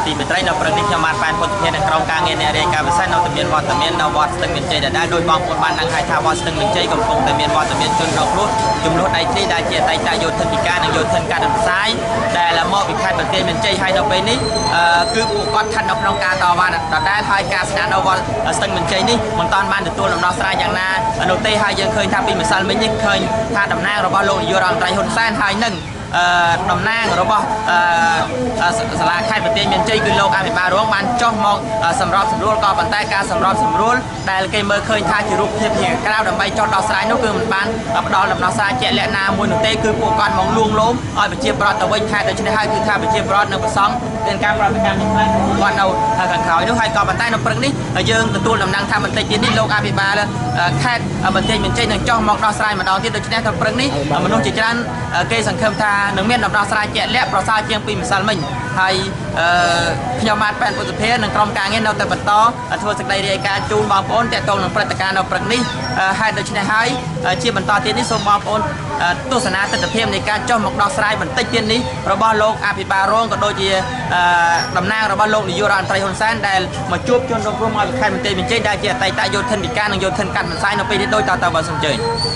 ទីមេត្រីនៅព្រឹកនេះខ្ញុំបានប៉ែនពុទ្ធិធាននិងក្រុមការងារអ្នករាយការណ៍ពិសេសនៅតែមានវត្តមាននៅវត្តស្ទឹងមានជ័យដដែលដោយបងប្អូនបានដឹងហើយថាវត្តស្ទឹងមានជ័យកំពុងតែមានវត្តមានជនរងគ្រោះចំនួនដីធ្លីដែលជាអតីតយោធិនពិការនិងយោធិនការផ្សាយដែលមកពីខេត្តបន្ទាយមានជ័យហើយនៅពេលនេះគឺពួកគាត់ស្ថិតនៅក្នុងការតវ៉ាដដែលហើយការស្នាក់នៅវត្តស្ទឹងមានជ័យនេះមិនតាន់បានទទួលដំណោះស្រាយយ៉ាងណានោះទេហើយយើងឃើញថាពីម្សិលមិញនេះឃើញថាតំណាងរបស់លោកនាយករដ្ឋមន្ត្រីហ៊ុនសែនហើយនឹងតំណាងរបស់សាលាខេត្តបន្ទាយមានជ័យគឺលោកអភិបាលរងបានចុះមកសម្របសម្រួលក៏ប៉ុន្តែការសម្របសម្រួលដែលគេមើលឃើញថាជារូបភាពជាក្រៅដើម្បីចុះដោះស្រាយនោះគឺមិនបានផ្ដល់ដំណោះស្រាយជាក់លាក់ណាមួយនោះទេគឺពួកគាត់មកលួងលោមឲ្យប្រជាប្រដ្ឋទៅវិញខេត្តដូច្នេះហើយគឺថាប្រជាប្រដ្ឋនៅប្រសង់មានការប្រតិកម្មជាខ្លាំងគាត់នៅខាងក្រោយនោះហើយក៏ប៉ុន្តែនៅព្រឹកនេះយើងទទួលដំណឹងថាបន្តិចទៀតនេះលោកអភិបាលខេត្តបន្ទាយមានជ័យនឹងចុះមកដោះស្រាយម្ដងទៀតដូច្នេះនៅព្រឹកនេះមនុស្សជាច្រើនគេសង្ឃឹមថានឹងមានដំណោះស្រាយជាក់លាក់ប្រសើរជាងពីម្សិលមិញហើយខ្ញុំបាទប៉ែនពុទ្ធភានិងក្រុមការងារនៅតែបន្តធ្វើសេចក្តីរាយការណ៍ជូនបងប្អូនទាក់ទងនឹងព្រឹត្តិការណ៍នៅព្រឹកនេះហេតុដូច្នេះហើយជាបន្តទៀតនេះសូមបងប្អូនទស្សនាទស្សនវិជ្ជានៃការចុះមកដោះស្រាយបន្តិចទៀតនេះរបស់លោកអភិបាលរងក៏ដូចជាតំណាងរបស់លោកនាយករដ្ឋមន្ត្រីហ៊ុនសែនដែលមកជួបជនរងគ្រោះមកពីខេត្តបន្ទាយមានជ័យដែលជាអតីតយោធិនពិការនិងយោធិនកាត់បន្សាយនៅពេលនេះដូចតទៅបាទសូមអញ្ជើញ។